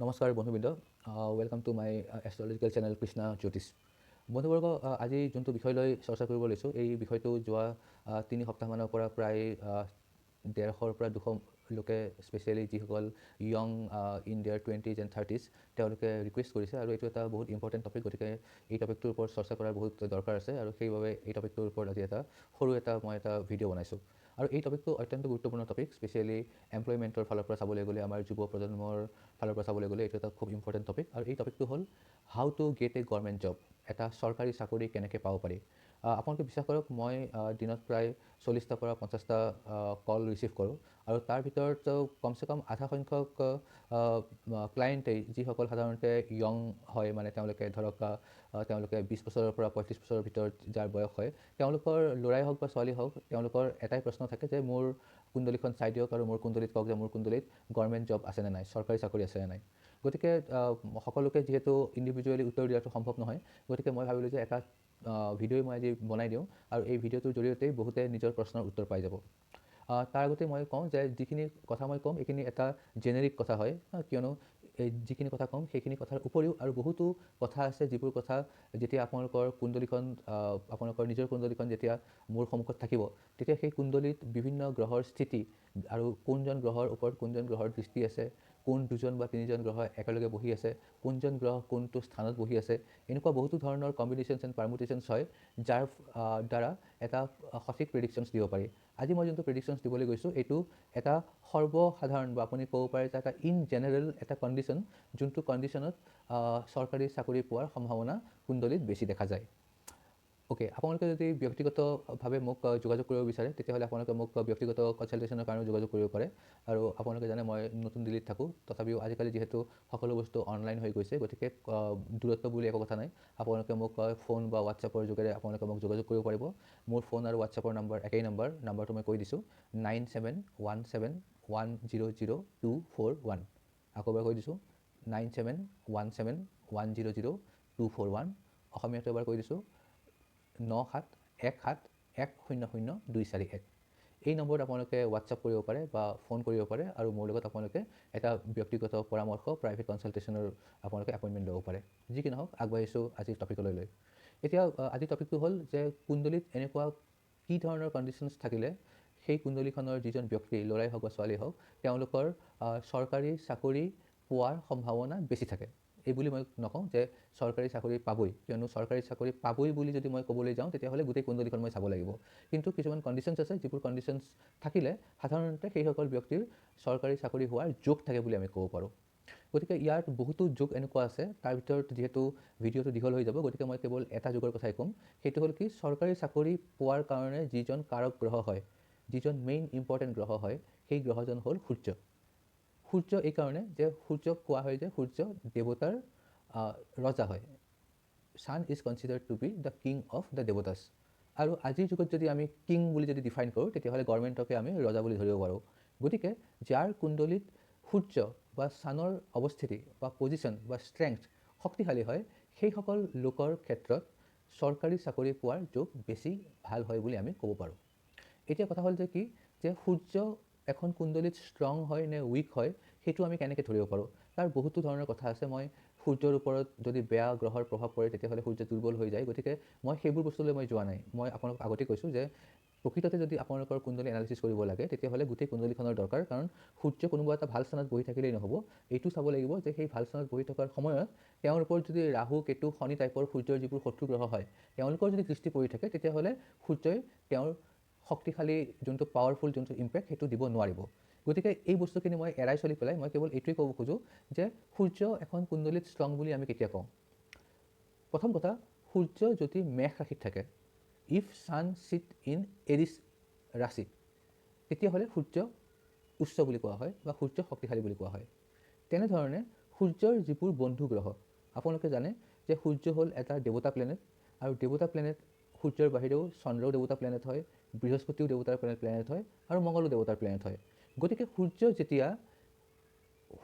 নমস্কাৰ বন্ধুবৃন্দ, welcome to my astrological channel Krishna জ্যোতিষ। বন্ধুবৰ্গ, আজি যোনটো বিষয় লৈ চৰ্চা কৰিব লৈছোঁ, এই বিষয়টো যোৱা 3 সপ্তাহমানৰ পৰা প্ৰায় 150ৰ পৰা 200 লোকে, স্পেচিয়েলি যিসকল young in their twenties and thirties, তেওঁলোকে ৰিকুৱেষ্ট কৰিছে। আৰু এইটো এটা বহুত ইম্পৰ্টেণ্ট টপিক, গতিকে এই টপিকটোৰ ওপৰত চৰ্চা কৰাৰ বহুত দৰকাৰ আছে। আৰু সেইবাবে এই টপিকটোৰ ওপৰত আজি এটা সৰু এটা মই এটা ভিডিঅ' বনাইছোঁ। আৰু এই টপিকটো অত্যন্ত গুৰুত্বপূৰ্ণ টপিক। স্পেচিয়েলি এমপ্লয়মেণ্টৰ ফালৰ পৰা চাবলৈ গ'লে, আমাৰ যুৱ প্ৰজন্মৰ ফালৰ পৰা চাবলৈ গ'লে এইটো এটা খুব ইম্পৰ্টেণ্ট টপিক। আৰু এই টপিকটো হ'ল how to get a government job, এটা চৰকাৰী চাকৰি কেনেকৈ পাব পাৰি। আপোনালোকে বিশ্বাস কৰক, মই দিনত প্ৰায় 40টাৰ পৰা 50টা কল ৰিচিভ কৰোঁ আৰু তাৰ ভিতৰত কমচে কম আধা সংখ্যক ক্লায়েণ্টেই যিসকল সাধাৰণতে য়ং হয়, মানে তেওঁলোকে ধৰক তেওঁলোকে 20 বছৰৰ পৰা 35 বছৰৰ ভিতৰত যাৰ বয়স হয়, তেওঁলোকৰ ল'ৰাই হওক বা ছোৱালী হওক, তেওঁলোকৰ এটাই প্ৰশ্ন থাকে যে মোৰ কুণ্ডলীখন চাই দিয়ক আৰু মোৰ কুণ্ডলীত কওক যে মোৰ কুণ্ডলীত গভৰ্ণমেণ্ট জব আছেনে নাই, চৰকাৰী চাকৰি আছেনে নাই। গতিকে সকলোকে যিহেতু ইণ্ডিভিজুৱেলি উত্তৰ দিয়াটো সম্ভৱ নহয়, গতিকে মই ভাবিলোঁ যে এটা ভিডিঅ'ই মই আজি বনাই দিওঁ আৰু এই ভিডিঅ'টোৰ জৰিয়তেই বহুতে নিজৰ প্ৰশ্নৰ উত্তৰ পাই যাব। তাৰ আগতে মই কওঁ যে যিখিনি কথা মই ক'ম, এইখিনি এটা জেনেৰিক কথা হয়, কিয়নো এই যিখিনি কথা ক'ম, সেইখিনি কথাৰ উপৰিও আৰু বহুতো কথা আছে, যিবোৰ কথা যেতিয়া আপোনালোকৰ কুণ্ডলীখন, আপোনালোকৰ নিজৰ কুণ্ডলীখন যেতিয়া মোৰ সন্মুখত থাকিব, তেতিয়া সেই কুণ্ডলীত বিভিন্ন গ্ৰহৰ স্থিতি আৰু কোনজন গ্ৰহৰ ওপৰত কোনজন গ্ৰহৰ দৃষ্টি আছে, কোন দুজন বা তিনিজন গ্ৰহ একেলগে বহি আছে, কোনজন গ্ৰহ কোনটো স্থানত বহি আছে, এনেকুৱা বহুতো ধৰণৰ কম্বিনেশ্যনছ এণ্ড পাৰমুটেশ্যনছ হয়, যাৰ দ্বাৰা এটা সঠিক প্ৰেডিকশ্যনছ দিব পাৰি। আজি মই যোনটো প্ৰেডিকশ্যনছ দিবলৈ গৈছোঁ, এইটো এটা সৰ্বসাধাৰণ বা আপুনি ক'ব পাৰে যে এটা ইন জেনেৰেল এটা কণ্ডিশ্যন, যোনটো কণ্ডিশ্যনত চৰকাৰী চাকৰি পোৱাৰ সম্ভাৱনা কুণ্ডলীত বেছি দেখা যায়। অ'কে, আপোনালোকে যদি ব্যক্তিগতভাৱে মোক যোগাযোগ কৰিব বিচাৰে, তেতিয়াহ'লে আপোনালোকে মোক ব্যক্তিগত কনচালটেশ্যনৰ কাৰণেও যোগাযোগ কৰিব পাৰে। আৰু আপোনালোকে জানে, মই নতুন দিল্লীত থাকোঁ। তথাপিও আজিকালি যিহেতু সকলো বস্তু অনলাইন হৈ গৈছে, গতিকে দূৰত্ব বুলি একো কথা নাই। আপোনালোকে মোক ফোন বা হোৱাটছএপৰ যোগেৰে আপোনালোকে মোক যোগাযোগ কৰিব পাৰিব। মোৰ ফোন আৰু হোৱাটছএপৰ নম্বৰ একেই নম্বৰ। নাম্বাৰটো মই কৈ দিছোঁ, 9717100241। আকৌ এবাৰ কৈ দিছোঁ, 9717100241। অসমীয়াটো এবাৰ কৈ দিছোঁ, 9717100241। এই নম্বৰত আপোনালোকে হোৱাটছআপ কৰিব পাৰে বা ফোন কৰিব পাৰে আৰু মোৰ লগত আপোনালোকে এটা ব্যক্তিগত পৰামৰ্শ, প্ৰাইভেট কনচালটেশ্যনৰ আপোনালোকে এপইণ্টমেণ্ট ল'ব পাৰে। যি কি নহওক, আগবাঢ়িছোঁ আজিৰ টপিকলৈ লৈ। এতিয়া আজিৰ টপিকটো হ'ল যে কুণ্ডলীত এনেকুৱা কি ধৰণৰ কণ্ডিশ্যনছ থাকিলে সেই কুণ্ডলীখনৰ যিজন ব্যক্তি, ল'ৰাই হওক বা ছোৱালীয়ে হওক, তেওঁলোকৰ চৰকাৰী চাকৰি পোৱাৰ সম্ভাৱনা বেছি থাকে। এই বুলি মই নকওঁ যে চৰকাৰী চাকৰি পাবই, কিয়নো চৰকাৰী চাকৰি পাবই বুলি যদি মই ক'বলৈ যাওঁ, তেতিয়াহ'লে গোটেই কুণ্ডলীখন মই চাব লাগিব। কিন্তু কিছুমান কণ্ডিশ্যনছ আছে, যিবোৰ কণ্ডিশ্যনছ থাকিলে সাধাৰণতে সেইসকল ব্যক্তিৰ চৰকাৰী চাকৰি হোৱাৰ যোগ থাকে বুলি আমি ক'ব পাৰোঁ। গতিকে ইয়াত বহুতো যোগ এনেকুৱা আছে। তাৰ ভিতৰত যিহেতু ভিডিঅ'টো দীঘল হৈ যাব, গতিকে মই কেৱল এটা যোগৰ কথাই ক'ম। সেইটো হ'ল কি, চৰকাৰী চাকৰি পোৱাৰ কাৰণে যিজন কাৰক গ্ৰহ হয়, যিজন মেইন ইম্পৰ্টেণ্ট গ্ৰহ হয়, সেই গ্ৰহজন হ'ল সূৰ্য। সূৰ্য এইকাৰণে যে সূৰ্যক কোৱা হয় যে সূৰ্য দেৱতাৰ ৰজা হয়। Sun is considered to be the king of the devatas। আৰু আজিৰ যুগত যদি আমি কিং বুলি যদি ডিফাইন কৰোঁ, তেতিয়াহ'লে গভৰ্ণমেণ্টকে আমি ৰজা বুলি ধৰিব পাৰোঁ। গতিকে যাৰ কুণ্ডলীত সূৰ্য বা ছানৰ অৱস্থিতি বা পজিশ্যন বা ষ্ট্ৰেংথ শক্তিশালী হয়, সেইসকল লোকৰ ক্ষেত্ৰত চৰকাৰী চাকৰি পোৱাৰ যোগ বেছি ভাল হয় বুলি আমি ক'ব পাৰোঁ। এতিয়া কথা হ'ল যে কি যে সূৰ্য এখন কুণ্ডলীত ষ্ট্ৰং হয় নে উইক হয়, সেইটো আমি কেনেকৈ ধৰিব পাৰোঁ? তাৰ বহুতো ধৰণৰ কথা আছে। মই সূৰ্যৰ ওপৰত যদি বেয়া গ্ৰহৰ প্ৰভাৱ পৰে, তেতিয়াহ'লে সূৰ্য দুৰ্বল হৈ যায়। গতিকে মই সেইবোৰ বস্তুলৈ মই যোৱা নাই। মই আপোনালোকক আগতে কৈছোঁ যে প্ৰকৃততে যদি আপোনালোকৰ কুণ্ডলী এনালিচিছ কৰিব লাগে, তেতিয়াহ'লে গোটেই কুণ্ডলীখনৰ দৰকাৰ। কাৰণ সূৰ্য কোনোবা এটা ভাল স্থানত বহি থাকিলেই নহ'ব, এইটো চাব লাগিব যে সেই ভাল স্থানত বহি থকাৰ সময়ত তেওঁৰ ওপৰত যদি ৰাহু, কেতু, শনি টাইপৰ সূৰ্যৰ যিবোৰ শত্ৰু গ্ৰহ হয়, তেওঁলোকৰ যদি দৃষ্টি পৰি থাকে, তেতিয়াহ'লে সূৰ্যই তেওঁৰ শক্তিশালী যোনটো পাৱাৰফুল যোনটো ইম্পেক্ট, সেইটো দিব নোৱাৰিব। গতিকে এই বস্তুখিনি মই এৰাই চলি পেলাই মই কেৱল এইটোৱে ক'ব খোজোঁ যে সূৰ্য এখন কুণ্ডলীত ষ্ট্ৰং বুলি আমি কেতিয়া কওঁ? প্ৰথম কথা, সূৰ্য যদি মেষ ৰাশিত থাকে, if sun sit in Aries ৰাশি, তেতিয়াহ'লে সূৰ্য উচ্চ বুলি কোৱা হয় বা সূৰ্য শক্তিশালী বুলি কোৱা হয়। তেনেধৰণে সূৰ্যৰ যিবোৰ বন্ধু গ্ৰহ, আপোনালোকে জানে যে সূৰ্য হ'ল এটা দেৱতা প্লেনেট আৰু দেৱতা প্লেনেট সূৰ্যৰ বাহিৰেও চন্দ্ৰও দেৱতা প্লেনেট হয়, বৃহস্পতিও দেৱতাৰ প্লেনেট হয় আৰু মংগলো দেৱতাৰ প্লেনেট হয়। গতিকে সূৰ্য যেতিয়া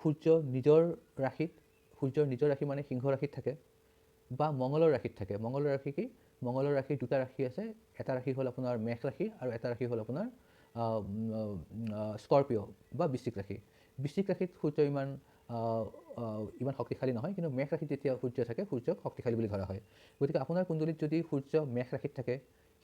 সূৰ্য নিজৰ ৰাশিত, সূৰ্যৰ নিজৰ ৰাশি মানে সিংহ ৰাশিত থাকে বা মঙলৰ ৰাশিত থাকে। মঙলৰ ৰাশি কি? মঙলৰ ৰাশি দুটা ৰাশি আছে। এটা ৰাশি হ'ল আপোনাৰ মেষ ৰাশি আৰু এটা ৰাশি হ'ল আপোনাৰ স্কৰপিঅ' বা বৃশ্চিক ৰাশি। বৃশ্চিক ৰাশিত সূৰ্য ইমান ইমান শক্তিশালী নহয়, কিন্তু মেষ ৰাশিত যেতিয়া সূৰ্য থাকে সূৰ্যক শক্তিশালী বুলি ধৰা হয়। গতিকে আপোনাৰ কুণ্ডলীত যদি সূৰ্য মেষ ৰাশিত থাকে,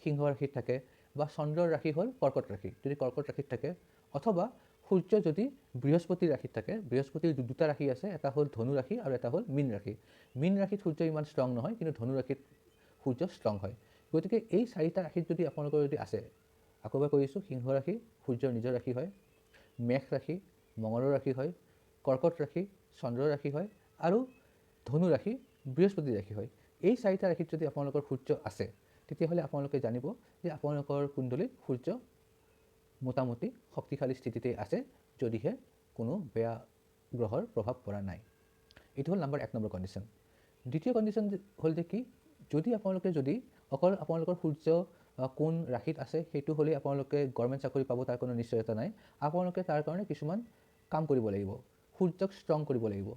সিংহ ৰাশিত থাকে, বা চন্দ্ৰৰ ৰাশি হ'ল কৰ্কট ৰাশি, যদি কৰ্কট ৰাশিত থাকে, অথবা সূৰ্য যদি বৃহস্পতিৰ ৰাশিত থাকে, বৃহস্পতিৰ দুটা ৰাশি আছে, এটা হ'ল ধনু ৰাশি আৰু এটা হ'ল মীন ৰাশি। মীন ৰাশিত সূৰ্য ইমান ষ্ট্ৰং নহয়, কিন্তু ধনু ৰাশিত সূৰ্য ষ্ট্ৰং হয়। গতিকে এই চাৰিটা ৰাশিত যদি আপোনালোকৰ যদি আছে, আকৌ এবাৰ কৈ দিছোঁ, সিংহ ৰাশি সূৰ্যৰ নিজৰ ৰাশি হয়, মেষ ৰাশি মঙলৰ ৰাশি হয়, কৰ্কট ৰাশি চন্দ্ৰৰ ৰাশি হয়, আৰু ধনু ৰাশি বৃহস্পতিৰ ৰাশি হয়। এই চাৰিটা ৰাশিত যদি আপোনালোকৰ সূৰ্য আছে, তেতিয়াহ'লে আপোনালোকে জানিব যে আপোনালোকৰ কুণ্ডলীত সূৰ্য মোটামুটি শক্তিশালী স্থিতিতেই আছে, যদিহে কোনো বেয়া গ্ৰহৰ প্ৰভাৱ পৰা নাই। এইটো হ'ল নাম্বাৰ 1 নম্বৰ কণ্ডিশ্যন। দ্বিতীয় কণ্ডিশ্যন হ'ল যে কি, যদি আপোনালোকে যদি অকল আপোনালোকৰ সূৰ্য কোন ৰাশিত আছে সেইটো হ'লেই আপোনালোকে গভৰ্ণমেণ্ট চাকৰি পাব তাৰ কোনো নিশ্চয়তা নাই। আপোনালোকে তাৰ কাৰণে কিছুমান কাম কৰিব লাগিব, সূৰ্যক ষ্ট্ৰং কৰিব লাগিব,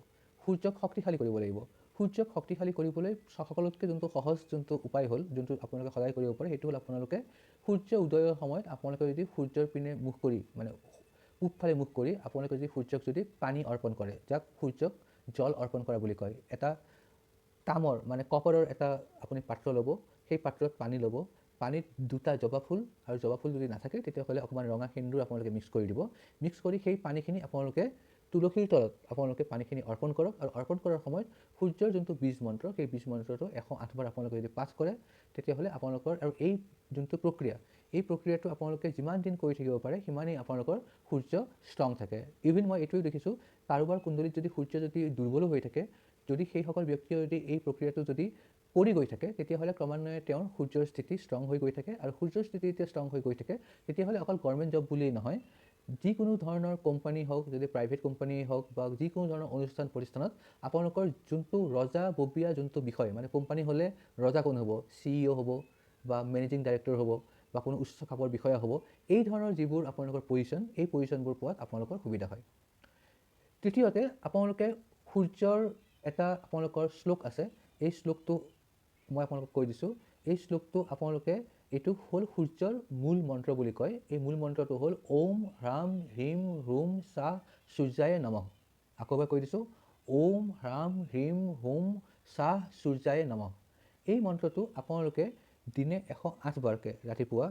সূৰ্যক শক্তিশালী কৰিব লাগিব। সূৰ্যক শক্তিশালী কৰিবলৈ সকলোতকৈ যোনটো সহজ যোনটো উপায় হ'ল, যোনটো আপোনালোকে সদায় কৰিব পাৰে, সেইটো হ'ল আপোনালোকে সূৰ্য উদয়ৰ সময়ত আপোনালোকে যদি সূৰ্যৰ পিনে মুখ কৰি, মানে পূবফালে মুখ কৰি আপোনালোকে যদি সূৰ্যক যদি পানী অৰ্পণ কৰে, যাক সূৰ্যক জল অৰ্পণ কৰা বুলি কয়, এটা তামৰ মানে কপাৰৰ এটা আপুনি পাত্ৰ ল'ব, সেই পাত্ৰত পানী ল'ব, পানীত দুটা জবা ফুল, আৰু জবা ফুল যদি নাথাকে তেতিয়াহ'লে অকণমান ৰঙা সেন্দুৰ আপোনালোকে মিক্স কৰি দিব। মিক্স কৰি সেই পানীখিনি আপোনালোকে তুলসীৰ তলত আপোনালোকে পানীখিনি অৰ্পণ কৰক, আৰু অৰ্পণ কৰাৰ সময়ত সূৰ্যৰ যোনটো বীজ মন্ত্ৰ, সেই বীজ মন্ত্ৰটো 108 বাৰ আপোনালোকে যদি পাঠ কৰে, তেতিয়াহ'লে আপোনালোকৰ আৰু এই যোনটো প্ৰক্ৰিয়া, এই প্ৰক্ৰিয়াটো আপোনালোকে যিমান দিন কৰি থাকিব পাৰে সিমানেই আপোনালোকৰ সূৰ্য ষ্ট্ৰং থাকে। ইভিন মই এইটোও দেখিছোঁ, কাৰোবাৰ কুণ্ডলীত যদি সূৰ্য যদি দুৰ্বলো হৈ থাকে, যদি সেইসকল ব্যক্তিয়ে যদি এই প্ৰক্ৰিয়াটো যদি কৰি গৈ থাকে, তেতিয়াহ'লে ক্ৰমান্বয়ে তেওঁৰ সূৰ্যৰ স্থিতি ষ্ট্ৰং হৈ গৈ থাকে। আৰু সূৰ্যৰ স্থিতি যেতিয়া ষ্ট্ৰং হৈ গৈ থাকে, তেতিয়াহ'লে অকল গভৰ্ণমেণ্ট জব বুলিয়েই নহয়, যিকোনো ধৰণৰ কোম্পানী হওক, যদি প্ৰাইভেট কোম্পানী হওক বা যিকোনো ধৰণৰ অনুষ্ঠান প্ৰতিষ্ঠানত আপোনালোকৰ যোনটো ৰজা ববীয়া যোনটো বিষয়, মানে কোম্পানী হ'লে ৰজা কোন হ'ব, CEO হ'ব বা মেনেজিং ডাইৰেক্টৰ হ'ব বা কোনো উচ্চ খাপৰ বিষয়া হ'ব, এই ধৰণৰ যিবোৰ আপোনালোকৰ পজিশ্যন, এই পজিশ্যনবোৰ পোৱাত আপোনালোকৰ সুবিধা হয়। তৃতীয়তে আপোনালোকে সূৰ্যৰ এটা আপোনালোকৰ শ্লোক আছে, এই শ্লোকটো মই আপোনালোকক কৈ দিছোঁ। এই শ্লোকটো আপোনালোকে, এইটো হ'ল সূৰ্যৰ মূল মন্ত্ৰ বুলি কয়। এই মূল মন্ত্ৰটো হ'ল ওম হ্ৰাম হ্ৰীম হুম সাহ সূৰ্যায় নমঃ। আকৌ এবাৰ কৈ দিছোঁ, ওম হ্ৰাম হ্ৰীম হুম সাহ সূৰ্যায় নমঃ। এই মন্ত্ৰটো আপোনালোকে দিনে 108 বাৰকৈ ৰাতিপুৱা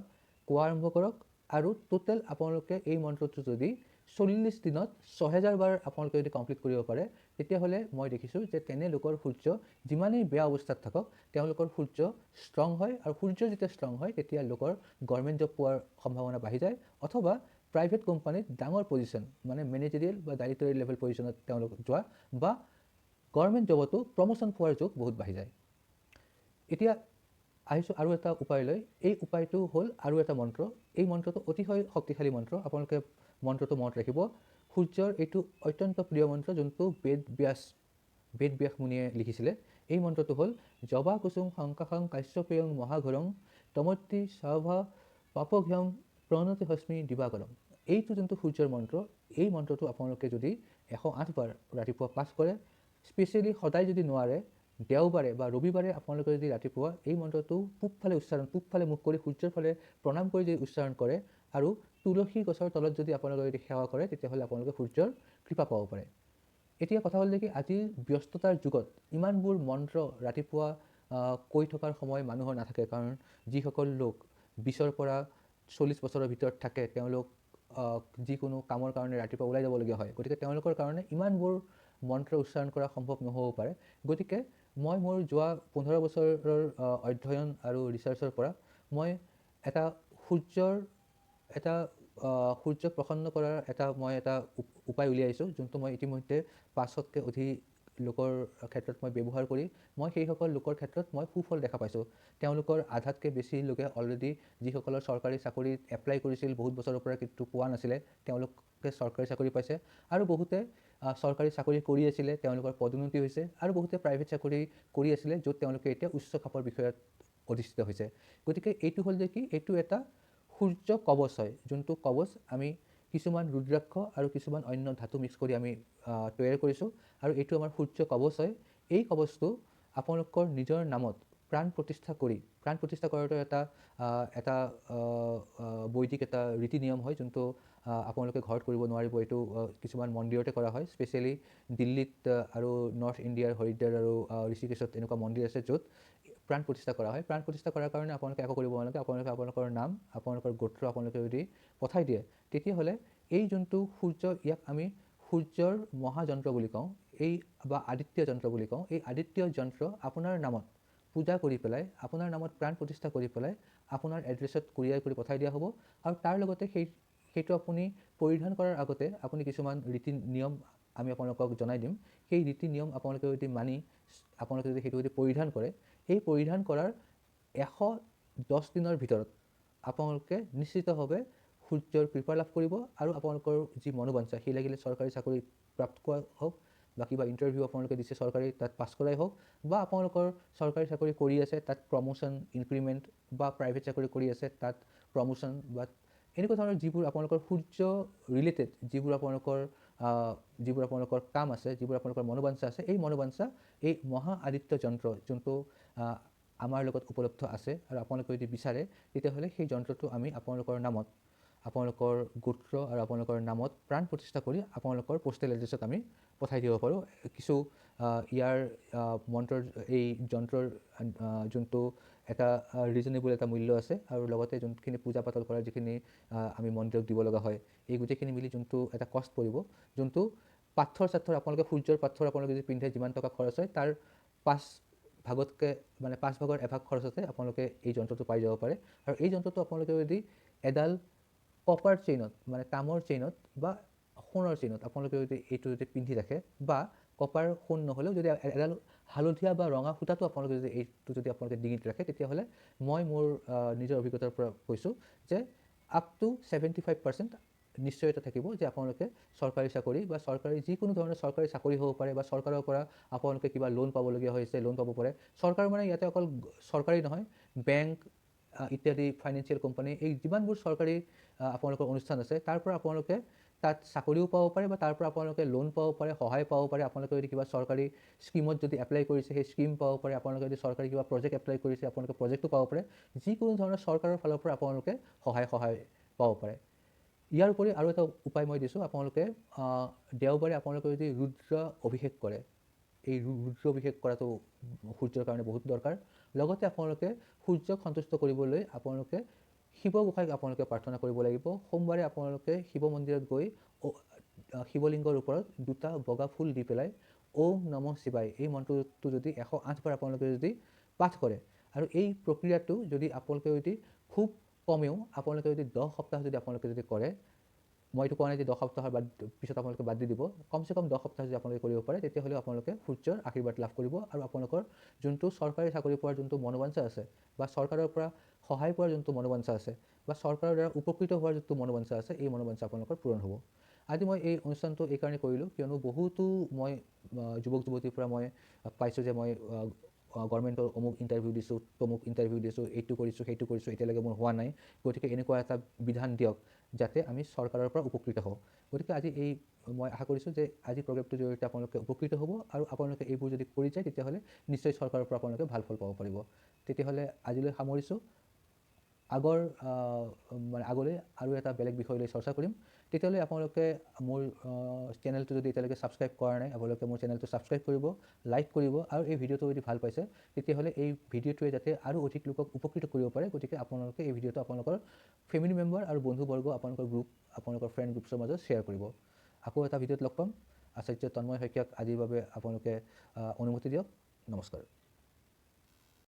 কোৱা আৰম্ভ কৰক, আৰু টোটেল আপোনালোকে এই মন্ত্ৰটো যদি 40 দিনত 6000 বাৰ আপোনালোকে যদি কমপ্লিট কৰিব পাৰে, তেতিয়াহ'লে মই দেখিছোঁ যে তেনে লোকৰ সূৰ্য যিমানেই বেয়া অৱস্থাত থাকক, তেওঁলোকৰ সূৰ্য ষ্ট্ৰং হয়। আৰু সূৰ্য যেতিয়া ষ্ট্ৰং হয়, তেতিয়া লোকৰ গভৰ্ণমেণ্ট জব পোৱাৰ সম্ভাৱনা বাঢ়ি যায়, অথবা প্ৰাইভেট কোম্পানীত ডাঙৰ পজিশ্যন, মানে মেনেজেৰিয়েল বা ডাইৰেক্টৰিয়েল লেভেল পজিশ্যনত তেওঁলোক যোৱা, বা গভৰ্ণমেণ্ট জবতো প্ৰমোশ্যন পোৱাৰ যোগ বহুত বাঢ়ি যায়। এতিয়া আহিছোঁ আৰু এটা উপায়লৈ। এই উপায়টো হ'ল আৰু এটা মন্ত্ৰ। এই মন্ত্ৰটো অতিশয় শক্তিশালী মন্ত্ৰ, আপোনালোকে মন্ত্ৰটো মনত ৰাখিব। সূৰ্যৰ এইটো অত্যন্ত প্ৰিয় মন্ত্ৰ, যোনটো বেদ ব্যাস মুনিয়ে লিখিছিলে। এই মন্ত্ৰটো হ'ল জবা কুসুম শংকাশং কাশ্যপেয়ং মহাঘৰং তমত্তি সাভা পাপঘ্যং প্ৰণতি হস্মি দিবাকৰম। এইটো যোনটো সূৰ্যৰ মন্ত্ৰ, এই মন্ত্ৰটো আপোনালোকে যদি 108 বাৰ ৰাতিপুৱা পাঠ কৰে, স্পেচিয়েলি সদায় যদি নোৱাৰে, দেওবাৰে বা ৰবিবাৰে আপোনালোকে যদি ৰাতিপুৱা এই মন্ত্ৰটো পূবফালে উচ্চাৰণ, পূবফালে মুখ কৰি সূৰ্যৰ ফালে প্ৰণাম কৰি যদি উচ্চাৰণ কৰে, আৰু তুলসী গছৰ তলত যদি আপোনালোকে যদি সেৱা কৰে, তেতিয়াহ'লে আপোনালোকে সূৰ্যৰ কৃপা পাব পাৰে। এতিয়া কথা হ'ল যে কি, আজিৰ ব্যস্ততাৰ যুগত ইমানবোৰ মন্ত্ৰ ৰাতিপুৱা কৈ থকাৰ সময় মানুহৰ নাথাকে। কাৰণ যিসকল লোক 20ৰ পৰা 40 বছৰৰ ভিতৰত থাকে, তেওঁলোক যিকোনো কামৰ কাৰণে ৰাতিপুৱা ওলাই যাবলগীয়া হয়। গতিকে তেওঁলোকৰ কাৰণে ইমানবোৰ মন্ত্ৰ উচ্চাৰণ কৰা সম্ভৱ নহ'ব পাৰে। গতিকে মই মোৰ যোৱা 15 বছৰৰ অধ্যয়ন আৰু ৰিচাৰ্চৰ পৰা মই এটা সূৰ্যৰ এটা সূৰ্যক প্ৰসন্ন কৰাৰ এটা মই এটা উপায় উলিয়াইছোঁ, যোনটো মই ইতিমধ্যে 500তকৈ অধিক লোকৰ ক্ষেত্ৰত মই ব্যৱহাৰ কৰি মই সেইসকল লোকৰ ক্ষেত্ৰত মই সুফল দেখা পাইছোঁ। তেওঁলোকৰ আধাতকৈ বেছি লোকে অলৰেডি যিসকলৰ চৰকাৰী চাকৰিত এপ্লাই কৰিছিল বহুত বছৰৰ পৰা কিন্তু পোৱা নাছিলে, তেওঁলোকে চৰকাৰী চাকৰি পাইছে। আৰু বহুতে চৰকাৰী চাকৰি কৰি আছিলে, তেওঁলোকৰ পদোন্নতি হৈছে। আৰু বহুতে প্ৰাইভেট চাকৰি কৰি আছিলে, য'ত তেওঁলোকে এতিয়া উচ্চ খাপৰ বিষয়ত অধিষ্ঠিত হৈছে। গতিকে এইটো হ'ল যে কি, এইটো এটা সূৰ্য কৱচ হয়, যোনটো কৱচ আমি কিছুমান ৰুদ্ৰাক্ষ আৰু কিছুমান অন্য ধাতু মিক্স কৰি আমি তৈয়াৰ কৰিছোঁ, আৰু এইটো আমাৰ সূৰ্য কৱচ হয়। এই কৱচটো আপোনালোকৰ নিজৰ নামত প্ৰাণ প্ৰতিষ্ঠা কৰি, প্ৰাণ প্ৰতিষ্ঠা কৰাটো এটা এটা বৈদিক এটা ৰীতি নিয়ম হয়, যোনটো আপোনালোকে ঘৰত কৰিব নোৱাৰিব। এইটো কিছুমান মন্দিৰতে কৰা হয়, স্পেচিয়েলি দিল্লীত আৰু নৰ্থ ইণ্ডিয়াৰ হৰিদ্বাৰ আৰু ঋষিকেশত এনেকুৱা মন্দিৰ আছে য'ত প্ৰাণ প্ৰতিষ্ঠা কৰা হয়। প্ৰাণ প্ৰতিষ্ঠা কৰাৰ কাৰণে আপোনালোকে একো কৰিব নালাগে, আপোনালোকে আপোনালোকৰ নাম, আপোনালোকৰ গোত্ৰ আপোনালোকে যদি পঠাই দিয়ে, তেতিয়াহ'লে এই যোনটো সূৰ্য, ইয়াক আমি সূৰ্যৰ মহাযন্ত্ৰ বুলি কওঁ, এই বা আদিত্য যন্ত্ৰ বুলি কওঁ। এই আদিত্য যন্ত্ৰ আপোনাৰ নামত পূজা কৰি পেলাই, আপোনাৰ নামত প্ৰাণ প্ৰতিষ্ঠা কৰি পেলাই আপোনাৰ এড্ৰেছত কুৰিয়াৰ কৰি পঠাই দিয়া হ'ব। আৰু তাৰ লগতে সেইটো আপুনি পৰিধান কৰাৰ আগতে আপুনি কিছুমান ৰীতি নিয়ম আমি আপোনালোকক জনাই দিম। সেই ৰীতি নিয়ম আপোনালোকে যদি মানি আপোনালোকে যদি সেইটো যদি পৰিধান কৰে, এই পৰিধান কৰাৰ 110 দিনৰ ভিতৰত আপোনালোকে নিশ্চিতভাৱে সূৰ্যৰ কৃপা লাভ কৰিব আৰু আপোনালোকৰ যি মনোবাঞ্ছা, সেই লাগিলে চৰকাৰী চাকৰি প্ৰাপ্ত কৰা হওক বা কিবা ইণ্টাৰভিউ আপোনালোকে দিছে চৰকাৰী তাত পাছ কৰাই হওক, বা আপোনালোকৰ চৰকাৰী চাকৰি কৰি আছে তাত প্ৰমোশ্যন, ইনক্ৰিমেণ্ট, বা প্ৰাইভেট চাকৰি কৰি আছে তাত প্ৰমোশ্যন, বা এনেকুৱা ধৰণৰ যিবোৰ আপোনালোকৰ সূৰ্য ৰিলেটেড যিবোৰ আপোনালোকৰ কাম আছে, যিবোৰ আপোনালোকৰ মনোবাঞ্ছা আছে, এই মনোবাঞ্ছা এই মহা আদিত্য যন্ত্ৰ যোনটো আমাৰ লগত উপলব্ধ আছে আৰু আপোনালোকে যদি বিচাৰে তেতিয়াহ'লে সেই যন্ত্ৰটো আমি আপোনালোকৰ নামত, আপোনালোকৰ গোত্ৰ আৰু আপোনালোকৰ নামত প্ৰাণ প্ৰতিষ্ঠা কৰি আপোনালোকৰ পোষ্টেল এড্ৰেছত আমি পঠাই দিব পাৰোঁ। কিছু ইয়াৰ মন্ত্ৰৰ এই যন্ত্ৰৰ যোনটো এটা ৰিজনেবল এটা মূল্য আছে আৰু লগতে যোনখিনি পূজা পাতল কৰাৰ যিখিনি আমি মন্দিৰক দিব লগা হয়, এই গোটেইখিনি মিলি যোনটো এটা কষ্ট পৰিব, যোনটো পাথৰ চাথৰ আপোনালোকে সূৰ্যৰ পাথৰ আপোনালোকে যদি পিন্ধে যিমান টকা খৰচ হয় তাৰ পাঁচ ভাগতকৈ মানে পাঁচ ভাগৰ এভাগ খৰচতে আপোনালোকে এই যন্ত্ৰটো পাই যাব পাৰে। আৰু এই যন্ত্ৰটো আপোনালোকে যদি এডাল কপাৰ চেইনত মানে তামৰ চেইনত বা সোণৰ চেইনত আপোনালোকে যদি এইটো যদি পিন্ধি ৰাখে, বা কপাৰ সোণ নহ'লেও যদি এডাল হালধীয়া বা ৰঙা সূতাটো আপোনালোকে যদি এইটো যদি আপোনালোকে ডিঙিত ৰাখে, তেতিয়াহ'লে মই মোৰ নিজৰ অভিজ্ঞতাৰ পৰা কৈছোঁ যে আপ টু 75% নিশ্চয়তা থাকিব যে আপোনালোকে চৰকাৰী চাকৰি বা চৰকাৰী যিকোনো ধৰণৰ চৰকাৰী চাকৰি হ'ব পাৰে, বা চৰকাৰৰ পৰা আপোনালোকে কিবা লোন পাবলগীয়া হৈছে লোন পাব পাৰে। চৰকাৰ মানে ইয়াতে অকল চৰকাৰী নহয়, বেংক ইত্যাদি ফাইনেন্সিয়েল কোম্পানী, এই যিমানবোৰ চৰকাৰী আপোনালোকৰ অনুষ্ঠান আছে তাৰ পৰা আপোনালোকে তাত চাকৰিও পাব পাৰে, বা তাৰ পৰা আপোনালোকে লোন পাব পাৰে, সহায় পাব পাৰে। আপোনালোকে যদি কিবা চৰকাৰী স্কীমত যদি এপ্লাই কৰিছে সেই স্কীম পাব পাৰে, আপোনালোকে যদি চৰকাৰী কিবা প্ৰজেক্ট এপ্লাই কৰিছে আপোনালোকে প্ৰজেক্টো পাব পাৰে। যিকোনো ধৰণৰ চৰকাৰৰ ফালৰ পৰা আপোনালোকে সহায় পাব পাৰে। ইয়াৰ উপৰি আৰু এটা উপায় মই দিছোঁ, আপোনালোকে দেওবাৰে আপোনালোকে যদি ৰুদ্ৰ অভিষেক কৰে, এই ৰুদ্ৰ অভিষেক কৰাটো সূৰ্যৰ কাৰণে বহুত দৰকাৰ। লগতে আপোনালোকে সূৰ্যক সন্তুষ্ট কৰিবলৈ আপোনালোকে শিৱ গোসাঁইক আপোনালোকে প্ৰাৰ্থনা কৰিব লাগিব। সোমবাৰে আপোনালোকে শিৱ মন্দিৰত গৈ শিৱলিংগৰ ওপৰত দুটা বগা ফুল দি পেলাই ওম নমঃ শিৱায় এই মন্ত্ৰটো যদি 108 বাৰ আপোনালোকে যদি পাঠ কৰে, আৰু এই প্ৰক্ৰিয়াটো যদি আপোনালোকে যদি খুব কমেও আপোনালোকে যদি 10 সপ্তাহ যদি আপোনালোকে যদি কৰে, মই এইটো কোৱা নাই যে 10 সপ্তাহৰ বাদ পিছত আপোনালোকে বাদ দি দিব, কমচে কম 10 সপ্তাহ যদি আপোনালোকে কৰিব পাৰে তেতিয়াহ'লে আপোনালোকে সূৰ্যৰ আশীৰ্বাদ লাভ কৰিব আৰু আপোনালোকৰ যোনটো চৰকাৰী চাকৰি পোৱাৰ যোনটো মনোবাঞ্ছা আছে, বা চৰকাৰৰ পৰা সহায় পোৱাৰ যোনটো মনোবাঞ্ছা আছে, বা চৰকাৰৰ দ্বাৰা উপকৃত হোৱাৰ যোনটো মনোবাঞ্ছা আছে, এই মনোবাঞ্ছা আপোনালোকৰ পূৰণ হ'ব। আজি মই এই অনুষ্ঠানটো এইকাৰণে কৰিলোঁ কিয়নো বহুতো মই যুৱক যুৱতীৰ পৰা মই পাইছোঁ যে মই গভৰ্ণমেণ্টৰ অমুক ইণ্টাৰভিউ দিছোঁ, তমুক ইণ্টাৰভিউ দিছোঁ, এইটো কৰিছোঁ, সেইটো কৰিছোঁ, এতিয়ালৈকে মোৰ হোৱা নাই, গতিকে এনেকুৱা এটা বিধান দিয়ক যাতে আমি চৰকাৰৰ পৰা উপকৃত হওঁ। গতিকে আজি এই মই আশা কৰিছোঁ যে আজি প্ৰগ্ৰেমটোৰ জৰিয়তে আপোনালোকে উপকৃত হ'ব আৰু আপোনালোকে এইবোৰ যদি কৰি যায় তেতিয়াহ'লে নিশ্চয় চৰকাৰৰ পৰা আপোনালোকে ভাল ফল পাব পাৰিব। তেতিয়াহ'লে আজিলৈ সামৰিছোঁ। আগৰ মানে আগলৈ আৰু এটা বেলেগ বিষয় লৈ চৰ্চা কৰিম। তেতিয়াহ'লে আপোনালোকে মোৰ চেনেলটো যদি এতিয়ালৈকে ছাবস্ক্ৰাইব কৰা নাই, আপোনালোকে মোৰ চেনেলটো ছাবস্ক্ৰাইব কৰিব, লাইক কৰিব, আৰু এই ভিডিঅ'টো যদি ভাল পাইছে তেতিয়াহ'লে এই ভিডিঅ'টোৱে যাতে আৰু অধিক লোকক উপকৃত কৰিব পাৰে, গতিকে আপোনালোকে এই ভিডিঅ'টো আপোনালোকৰ ফেমিলি মেম্বাৰ আৰু বন্ধুবৰ্গ, আপোনালোকৰ গ্ৰুপ, আপোনালোকৰ ফ্ৰেণ্ড গ্ৰুপছৰ মাজত শ্বেয়াৰ কৰিব। আকৌ এটা ভিডিঅ'ত লগ পাম। আচাৰ্য তন্ময় শইকীয়াক আজিৰ বাবে আপোনালোকে অনুমতি দিয়ক। নমস্কাৰ।